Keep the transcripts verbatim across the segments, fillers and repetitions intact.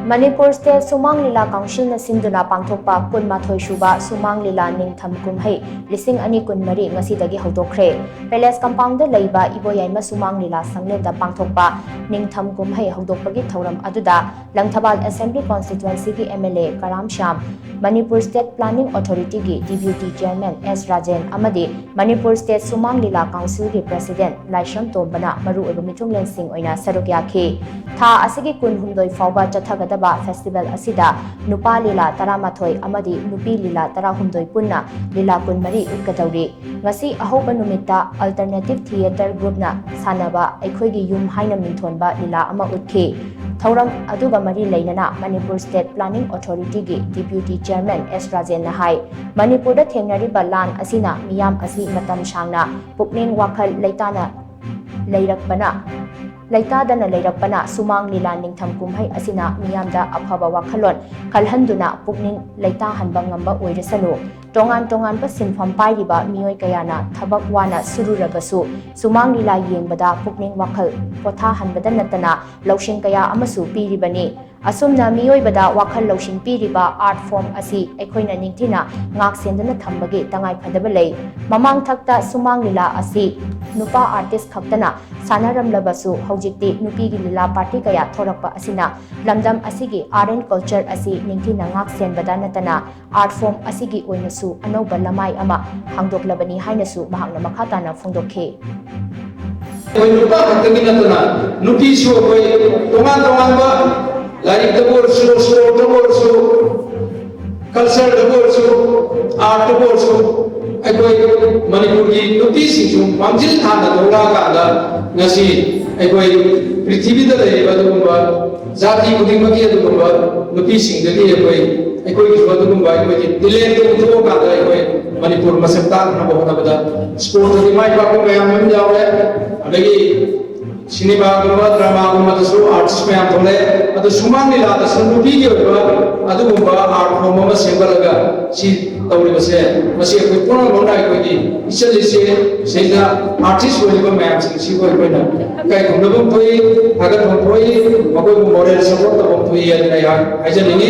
Manipur state ꯁꯨꯃꯥꯡ ꯂꯤꯂꯥ ꯀꯥꯎꯟꯁꯤꯜꯅ ꯁꯤꯟꯗꯨꯅ ꯄꯥꯡꯊꯣꯛꯄ ꯀꯨꯟꯃꯥꯊꯣꯏ ꯁꯨꯕ ꯁꯨꯃꯥꯡ ꯂꯤꯂꯥ ꯅꯤꯡꯊꯝ ꯀꯨꯝꯍꯩ ꯂꯤꯁꯤꯡ ꯑꯅꯤ ꯀꯨꯟꯃꯔꯤ ꯉꯁꯤꯗꯒꯤ ꯍꯧꯗꯣꯛꯈ꯭ꯔꯦ꯫ ꯄꯦꯂꯦꯁ ꯀꯝꯄꯥꯎꯟꯗ ꯂꯩꯕ ꯏꯕꯣꯌꯥꯏꯃ ꯁꯨꯃꯥꯡ ꯂꯤꯂꯥ ꯁꯪꯂꯦꯟꯗ ꯄꯥꯡꯊꯣꯛꯄ ꯅꯤꯡꯊꯝ ꯀꯨꯝꯍꯩ ꯍꯧꯗꯣꯛꯄꯒꯤ ꯊꯧꯔꯝ ꯑꯗꯨꯗ ꯂꯪꯊꯕꯥꯜ ꯑꯦꯁꯦꯝꯕ꯭ꯂꯤ ꯀꯣꯟꯁꯇꯤꯇ꯭ꯋꯦꯟꯁꯤꯒꯤ M L A Karam Shyam, Manipur state planning ꯑꯣꯊꯣꯔꯤꯇꯤꯒꯤ ꯗꯤꯄ꯭ꯌꯨꯇꯤ ꯆꯤꯌꯔꯃꯦꯟ ꯑꯦꯁ ꯔꯥꯖꯦꯟ ꯑꯃꯗꯤ ꯃꯅꯤꯄꯨꯔ ꯁ꯭ꯇꯦꯠ ꯁꯨꯃꯥꯡ ꯂꯤꯂꯥ ꯀꯥꯎꯟꯁꯤꯜꯒꯤ ꯄ꯭ꯔꯁꯤꯗꯦꯟꯠ ꯂꯥꯏꯁ꯭ꯔꯝ ꯇꯣꯝꯕꯅ ꯃꯔꯨꯑꯣꯏꯕ ꯃꯤꯊꯨꯡꯂꯦꯟꯁꯤꯡ ꯑꯣꯏꯅ ꯁꯔꯨꯛ ꯌꯥꯈꯤ꯫ ꯊꯥ ꯑꯁꯤꯒꯤ ꯀꯨꯟꯍꯨꯝꯗꯣꯏ ꯐꯥꯎꯕ ꯆꯠꯊꯒꯗꯕ ꯐꯦꯁꯇꯤꯚꯦꯜ ꯑꯁꯤꯗ ꯅꯨꯄꯥ ꯂꯤꯂꯥ ꯇꯔꯥꯃꯥꯊꯣꯏ ꯑꯃꯗꯤ ꯅꯨꯄꯤ ꯂꯤꯂꯥ ꯇꯔꯥꯍꯨꯝꯗꯣꯏ ꯄꯨꯟꯅ ꯂꯤꯂꯥ ꯀꯨꯟꯃꯔꯤ ꯎꯠꯀꯗꯧꯔꯤ꯫ ꯉꯁꯤ ꯑꯍꯧꯕ ꯅꯨꯃꯤꯠꯇ ꯑꯜꯇꯔꯅꯦꯇꯤꯚ ꯊꯤꯌꯦꯇꯔ ꯒ꯭ꯔꯨꯞꯅ ꯁꯥꯟꯅꯕ ꯑꯩꯈꯣꯏꯒꯤ ꯌꯨꯝ ꯍꯥꯏꯅ ꯃꯤꯡꯊꯣꯟꯕ ꯂꯤꯂꯥ ꯑꯃ ꯎꯠꯈꯤ꯫ ꯊꯧꯔꯝ ꯑꯗꯨꯒ ꯃꯔꯤ ꯂꯩꯅꯅ ꯃꯅꯤꯄꯨꯔ ꯁ꯭ꯇꯦꯠ ꯄ꯭ꯂꯥꯅꯤꯡ ꯑꯣꯊꯣꯔꯤꯇꯤꯒꯤ ꯗꯤꯄ꯭ꯌꯨꯇꯤ ꯆꯤꯌꯔꯃꯦꯟ ꯑꯦꯁ ꯔꯥꯖꯦꯟꯅ ꯍꯥꯏ, ꯃꯅꯤꯄꯨꯔꯗ ꯊꯦꯡꯅꯔꯤꯕ ꯂꯥꯟ ꯑꯁꯤꯅ ꯃꯤꯌꯥꯝ ꯑꯁꯤ ꯃꯇꯝ ꯁꯥꯡꯅ ꯄꯨꯛꯅꯤꯡ ꯋꯥꯈꯜ ꯂꯩꯇꯥꯅ ꯂꯩꯔꯛꯄꯅ, ꯂꯩꯇꯥꯗꯅ ꯂꯩꯔꯛꯄꯅ ꯁꯨꯃꯥꯡ ꯂꯤꯂꯥ ꯅꯤꯡꯊꯝ ꯀꯨꯝꯍꯩ ꯑꯁꯤꯅ ꯃꯤꯌꯥꯝꯗ ꯑꯐꯕ ꯋꯥꯈꯜꯂꯣꯟ ꯈꯜꯍꯟꯗꯨꯅ ꯄꯨꯛꯅꯤꯡ ꯂꯩꯇꯥꯍꯟꯕ ꯉꯝꯕ ꯑꯣꯏꯔꯁꯅꯨ꯫ ꯇꯣꯉꯥꯟ ꯇꯣꯉꯥꯟꯕ ꯁꯤꯟꯐꯝ ꯄꯥꯏꯔꯤꯕ ꯃꯤꯑꯣꯏ ꯀꯌꯥꯅ ꯊꯕꯛ ꯋꯥꯅ ꯁꯨꯔꯨꯔꯕꯁꯨ ꯁꯨꯃꯥꯡ ꯂꯤꯂꯥ ꯌꯦꯡꯕꯗ ꯄꯨꯛꯅꯤꯡ ꯋꯥꯈꯜ ꯄꯣꯊꯥꯍꯟꯕꯗ ꯅꯠꯇꯅ ꯂꯧꯁꯤꯡ ꯀꯌꯥ ꯑꯃꯁꯨ ꯄꯤꯔꯤꯕꯅꯤ꯫ ꯑꯁꯨꯝꯅ ꯃꯤꯑꯣꯏꯕꯗ ꯋꯥꯈꯜ ꯂꯧꯁꯤꯡ ꯄꯤꯔꯤꯕ ꯑꯥꯔꯠ ꯐꯣꯔꯝ ꯑꯁꯤ ꯑꯩꯈꯣꯏꯅ ꯅꯤꯡꯊꯤꯅ ꯉꯥꯛ ꯁꯦꯟꯗꯨꯅ ꯊꯝꯕꯒꯤ ꯇꯉꯥꯏ ꯐꯗꯕ ꯂꯩ꯫ ꯃꯃꯥꯡ ꯊꯛꯇ ꯁꯨꯃꯥꯡ ꯂꯤꯂꯥ ꯑꯁꯤ ꯅꯨꯄꯥ ꯑꯥꯔꯇꯤꯁ ꯈꯛꯇꯅ ꯁꯥꯟꯅꯔꯝꯂꯕꯁꯨ ꯍꯧꯖꯤꯛꯇꯤ ꯅꯨꯄꯤꯒꯤ ꯂꯤꯂꯥ ꯄꯥꯔꯇꯤ ꯀꯌꯥ ꯊꯣꯔꯛꯄ ꯑꯁꯤꯅ ꯂꯝꯗꯝ ꯑꯁꯤꯒꯤ ꯑꯥꯔꯠ ꯑꯦꯟ ꯀꯜꯆꯔ ꯑꯁꯤ ꯅꯤꯡꯊꯤꯅ ꯉꯥꯛ ꯁꯦꯟꯕꯗ ꯅꯠꯇꯅ ꯑꯥꯔꯠ ꯐꯣꯔꯝ ꯑꯁꯤꯒꯤ ꯑꯣꯏꯅꯁꯨ ꯑꯅꯧꯕ ꯂꯃꯥꯏ ꯑꯃ ꯍꯥꯡꯗꯣꯛꯂꯕꯅꯤ ꯍꯥꯏꯅꯁꯨ ꯃꯍꯥꯛꯅ ꯃꯈꯥ ꯇꯥꯅ ꯐꯣꯡꯗꯣꯛꯈꯤ꯫ ꯑꯩꯈꯣꯏ ꯅꯨꯄꯥ ꯈꯛꯇꯒꯤ ꯅꯠꯇꯅ ꯅꯨꯄꯤꯁꯨ ꯑꯩꯈꯣꯏ ꯇꯣꯉꯥꯟ ꯇꯣꯉꯥꯟꯕ ꯂꯥꯏꯔꯤꯛꯇꯕꯨ ꯑꯣꯏꯔꯁꯨ, ꯁ꯭ꯄꯣꯔꯠꯇꯕꯨ ꯑꯣꯏꯔꯁꯨ, ꯀꯜꯆꯔꯗꯕꯨ ꯑꯣꯏꯔꯁꯨ, ꯑꯥꯔꯠꯇꯕꯨ ꯑꯣꯏꯔꯁꯨ ꯑꯩꯈꯣꯏ ꯃꯅꯤꯄꯨꯔꯒꯤ ꯅꯨꯄꯤꯁꯤꯡꯁꯨ ꯃꯥꯡꯖꯤꯜ ꯊꯥꯅ ꯊꯣꯛꯂꯛꯑꯀꯥꯟꯗ ꯉꯁꯤ ꯑꯩꯈꯣꯏ ꯄ꯭ꯔꯤꯊꯤꯕꯤꯗ ꯂꯩꯔꯤꯕ ꯑꯗꯨꯒꯨꯝꯕ ꯖꯥꯇꯤ ꯈꯨꯗꯤꯡꯃꯛꯀꯤ ꯑꯗꯨꯒꯨꯝꯕ ꯅꯨꯄꯤꯁꯤꯡꯗꯒꯤ ꯑꯩꯈꯣꯏ, ꯑꯩꯈꯣꯏꯒꯤꯁꯨ ꯑꯗꯨꯒꯨꯝꯕ ꯑꯩꯈꯣꯏꯒꯤ ꯇꯦꯂꯦꯟꯠꯇꯨ ꯎꯠꯊꯣꯛꯑꯀꯥꯟꯗ ꯑꯩꯈꯣꯏ ꯃꯅꯤꯄꯨꯔ ꯃꯁꯛ ꯇꯥꯛꯅꯕ ꯍꯣꯠꯅꯕꯗ ꯁ꯭ꯄꯣꯔꯠꯇꯗꯤ ꯃꯥꯏ ꯄꯥꯛꯄ ꯃꯌꯥꯝ ꯑꯃ ꯌꯥꯎꯔꯦ꯫ ꯑꯗꯒꯤ ꯁꯤꯅꯦꯃꯥꯒꯨꯝꯕ, ꯗ꯭ꯔꯃꯥꯒꯨꯝꯕꯗꯁꯨ ꯑꯥꯔꯇꯤꯁ ꯃꯌꯥꯝ ꯊꯣꯛꯂꯛꯑꯦ꯫ ꯑꯗꯣ ꯁꯨꯃꯥꯡ ꯂꯤꯂꯥꯗ ꯁꯟꯅꯨꯄꯤꯒꯤ ꯑꯣꯏꯕ ꯑꯗꯨꯒꯨꯝꯕ art form ꯑꯃ ꯁꯦꯝꯒꯠꯂꯒ ꯁꯤ ꯇꯧꯔꯤꯕꯁꯦ, ꯃꯁꯤ ꯑꯩꯈꯣꯏ ꯄꯨꯝꯅꯃꯛꯅ ꯑꯩꯈꯣꯏꯒꯤ ꯏꯆꯜ ꯏꯆꯦ ꯁꯤꯗ artist ꯑꯣꯏꯔꯤꯕ ꯃꯌꯥꯝꯁꯤꯡꯁꯤꯕꯨ ꯑꯩꯈꯣꯏꯅ ꯏꯀꯥꯏ ꯈꯨꯝꯅꯕ ꯑꯃ ꯊꯣꯛꯏ, ꯊꯥꯒꯠꯄ ꯑꯃ ꯊꯣꯛꯏ, ꯃꯈꯣꯏꯕꯨ moral support ꯇꯧꯕ ꯑꯃ ꯊꯣꯛꯏ ꯍꯥꯏꯗꯅ ꯑꯩꯍꯥꯛ ꯍꯥꯏꯖꯅꯤꯡꯉꯤ꯫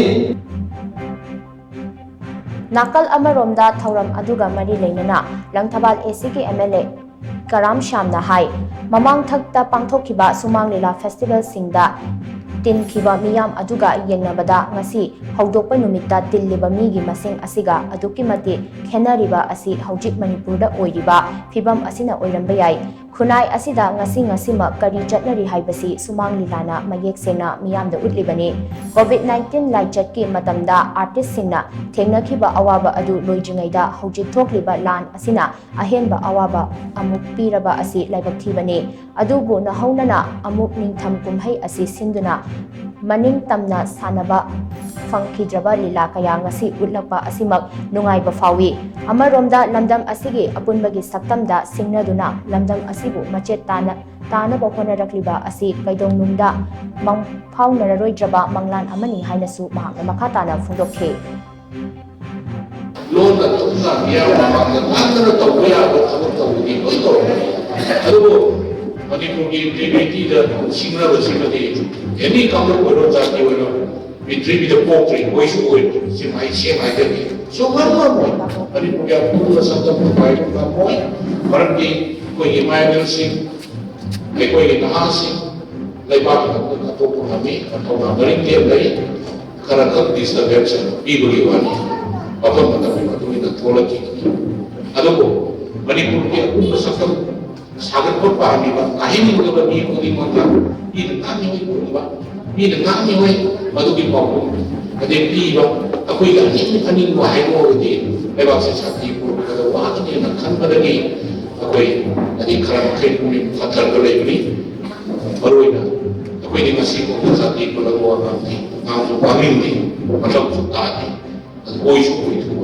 ꯅꯥꯀꯜ ꯑꯃꯔꯣꯝꯗ ꯊꯧꯔꯝ ꯑꯗꯨꯒ ꯃꯔꯤ ꯂꯩꯅꯅ ꯂꯪꯊꯕꯥꯜ ꯑꯦ ꯁꯤꯒꯤ ꯑꯦꯝ ꯑꯦꯜ ꯑꯦ ꯀꯔꯥꯝ ꯁ꯭ꯌꯥꯝꯅ ꯍꯥꯏ, ꯃꯃꯥꯡꯊꯛꯇ ꯄꯥꯡꯊꯣꯛꯈꯤꯕ ꯁꯨꯃꯥꯡ ꯂꯤꯂꯥ ꯐꯦꯁꯇꯤꯚꯦꯜꯁꯤꯡꯗ ꯇꯤꯟꯈꯤꯕ ꯃꯤꯌꯥꯝ ꯑꯗꯨꯒ ꯌꯦꯡꯅꯕꯗ ꯉꯁꯤ ꯍꯧꯗꯣꯛꯄ ꯅꯨꯃꯤꯠꯇ ꯇꯤꯜꯂꯤꯕ ꯃꯤꯒꯤ ꯃꯁꯤꯡ ꯑꯁꯤꯒ ꯑꯗꯨꯛꯀꯤ ꯃꯇꯤꯛ ꯈꯦꯟꯅꯔꯤꯕ ꯑꯁꯤ ꯍꯧꯖꯤꯛ ꯃꯅꯤꯄꯨꯔꯗ ꯑꯣꯏꯔꯤꯕ ꯐꯤꯚꯝ ꯑꯁꯤꯅ ꯑꯣꯏꯔꯝꯕ ꯌꯥꯏ꯫ ꯈꯨꯟꯅꯥꯏ ꯑꯁꯤꯗ ꯉꯁꯤ ꯉꯁꯤꯃꯛ ꯀꯔꯤ ꯆꯠꯅꯔꯤ ꯍꯥꯏꯕꯁꯤ ꯁꯨꯃꯥꯡ ꯂꯤꯂꯥꯅ ꯃꯌꯦꯛ ꯁꯦꯡꯅ ꯃꯤꯌꯥꯝꯗ ꯎꯠꯂꯤꯕꯅꯤ꯫ ꯀꯣꯚꯤꯗ ꯅꯥꯏꯟꯇꯤꯟ ꯂꯥꯏꯆꯠꯀꯤ ꯃꯇꯝꯗ ꯑꯥꯔꯇꯤꯁꯁꯤꯡꯅ ꯊꯦꯡꯅꯈꯤꯕ ꯑꯋꯥꯕ ꯑꯗꯨ ꯂꯣꯏꯗ꯭ꯔꯤꯉꯩꯗ ꯍꯧꯖꯤꯛ ꯊꯣꯛꯂꯤꯕ ꯂꯥꯟ ꯑꯁꯤꯅ ꯑꯍꯦꯟꯕ ꯑꯋꯥꯕ ꯑꯃꯨꯛ ꯄꯤꯔꯕ ꯑꯁꯤ ꯂꯥꯏꯕꯛ ꯊꯤꯕꯅꯤ꯫ ꯑꯗꯨꯕꯨ ꯅꯧꯍꯧꯅꯅ ꯑꯃꯨꯛ ꯅꯤꯡꯊꯝ ꯀꯨꯝꯍꯩ ꯑꯁꯤ ꯁꯤꯟꯗꯨꯅ ꯃꯅꯤꯡ ꯇꯝꯅ ꯁꯥꯟꯅꯕ ꯐꯪꯈꯤꯗ꯭ꯔꯕ ꯂꯤꯂꯥ ꯀꯌꯥ ꯉꯁꯤ ꯎꯠꯂꯛꯄ ꯑꯁꯤꯃꯛ ꯅꯨꯡꯉꯥꯏꯕ ꯐꯥꯎꯏ꯫ ꯑꯃꯔꯣꯝꯗ ꯂꯝꯗꯝ ꯑꯁꯤꯒꯤ ꯑꯄꯨꯟꯕꯒꯤ ꯁꯛꯇꯝꯗ ꯁꯤꯡꯅꯗꯨꯅ ꯂꯝꯗꯝ ꯑꯁꯤꯕꯨ ꯃꯆꯦꯠ ꯇꯥꯅ ꯇꯥꯅꯕ ꯍꯣꯠꯅꯔꯛꯂꯤꯕ ꯑꯁꯤ ꯀꯩꯗꯧꯅꯨꯡꯗ ꯃꯪꯐꯥꯎꯅꯔꯔꯣꯏꯗ꯭ꯔꯕ ꯃꯪꯂꯥꯟ ꯑꯃꯅꯤ ꯍꯥꯏꯅꯁꯨ ꯃꯍꯥꯛꯅ ꯃꯈꯥ ꯇꯥꯅ ꯐꯣꯡꯗꯣꯛꯈꯤ꯫ ꯂꯣꯟꯅ ꯊꯨꯞꯅ ꯃꯤꯌꯥꯝ ꯃꯃꯥꯡꯗ ꯉꯥꯡꯗꯅ ꯇꯧꯕ ꯌꯥꯕ ꯊꯕꯛ ꯇꯧꯕꯗꯤ ꯂꯣꯏ ꯇꯧꯔꯝꯒꯅꯤ꯫ ꯑꯗꯨꯕꯨ ꯃꯅꯤꯄꯨꯔꯒꯤ ꯏꯟꯇꯤꯒ꯭ꯔꯤꯇꯤꯗ ꯁꯤꯡꯅꯕꯁꯤꯃꯗꯤ ꯑꯦꯅꯤ ꯀꯥꯡꯂꯨꯞ ꯑꯣꯏꯔꯣ ꯖꯥꯇꯤ ꯑꯣꯏꯔꯣ ꯄ꯭ꯔꯤꯊꯤꯕꯤꯗ ꯄꯣꯛꯇ꯭ꯔꯤ, ꯑꯣꯏꯁꯨ ꯑꯣꯏꯔꯣꯏ꯫ ꯁꯤ ꯃꯍꯩ ꯁꯦꯡ ꯍꯥꯏꯖꯒꯦ꯫ ꯁꯨꯡꯉꯝ ꯉꯝꯃꯣꯏ꯫ ꯃꯅꯤꯄꯨꯔꯒꯤ ꯑꯄꯨꯟꯕ ꯁꯛꯇꯝ ꯊꯨꯒꯥꯏꯕ ꯉꯝꯃꯣꯏ꯫ ꯃꯔꯝꯗꯤ ꯑꯩꯈꯣꯏꯒꯤ ꯏꯃꯥ ꯏꯕꯦꯜꯁꯤꯡ, ꯑꯩꯈꯣꯏꯒꯤ ꯅꯍꯥꯁꯤꯡ ꯂꯩꯕꯥꯛꯀꯤ ꯃꯐꯝꯗ ꯊꯣꯛꯄ ꯉꯝꯃꯤ꯫ ꯃꯊꯧꯅꯥ ꯃꯔꯤꯛ ꯂꯦꯝ ꯂꯩ꯫ ꯈꯔ ꯈꯛ ꯗꯤꯁꯇꯔꯕꯦꯟꯁ ꯄꯤꯕꯒꯤ ꯋꯥꯅꯤ꯫ ꯃꯐꯝ ꯃꯇꯝꯒꯤ ꯃꯇꯨꯡ ꯏꯟꯅ ꯊꯣꯛꯂꯛꯈꯤꯒꯅꯤ꯫ ꯑꯗꯨꯕꯨ ꯃꯅꯤꯄꯨꯔꯒꯤ ꯑꯄꯨꯟꯕ ꯁꯛꯇꯝ ꯁꯥꯒꯠꯄ ꯄꯥꯝꯃꯤꯕ ꯇꯥꯍꯟꯅꯤꯡꯗꯕ ꯃꯤ ꯈꯨꯗꯤꯡꯃꯛꯅ ꯃꯤꯅ ꯉꯥꯡꯉꯤꯉꯩ ꯈꯨꯝꯕ, ꯃꯤꯅ ꯉꯥꯡꯉꯤꯉꯩ ꯃꯗꯨꯒꯤ ꯄꯥꯎꯈꯨꯝ ꯑꯗꯩ ꯄꯤꯕ, ꯑꯩꯈꯣꯏꯒꯤ ꯑꯅꯤꯡ ꯑꯅꯤꯡꯕ ꯍꯥꯏꯗꯣꯛꯑꯒꯗꯤ ꯂꯩꯕꯥꯛꯁꯦ ꯁꯥꯟꯇꯤ ꯄꯨꯔꯛꯄꯗ ꯋꯥꯒꯅꯤꯅ ꯈꯟꯕꯗꯒꯤ ꯑꯩꯈꯣꯏ ꯑꯗꯩ ꯈꯔ ꯃꯈꯩ ꯄꯨꯛꯅꯤꯡ ꯐꯊꯔꯒ ꯂꯩꯕꯅꯤ꯫ ꯃꯔꯨꯑꯣꯏꯅ ꯑꯩꯈꯣꯏꯗꯤ ꯉꯁꯤ ꯐꯥꯎꯕ ꯖꯥꯇꯤ ꯄꯨꯜꯂꯒ ꯋꯥ ꯉꯥꯡꯗꯦ, ꯉꯥꯡꯁꯨ ꯉꯥꯡꯅꯤꯡꯗꯦ, ꯃꯇꯝꯁꯨ ꯇꯥꯗꯦ꯫ ꯑꯗꯨ ꯑꯣꯏꯁꯨ ꯑꯣꯏꯗ꯭ꯔꯤ꯫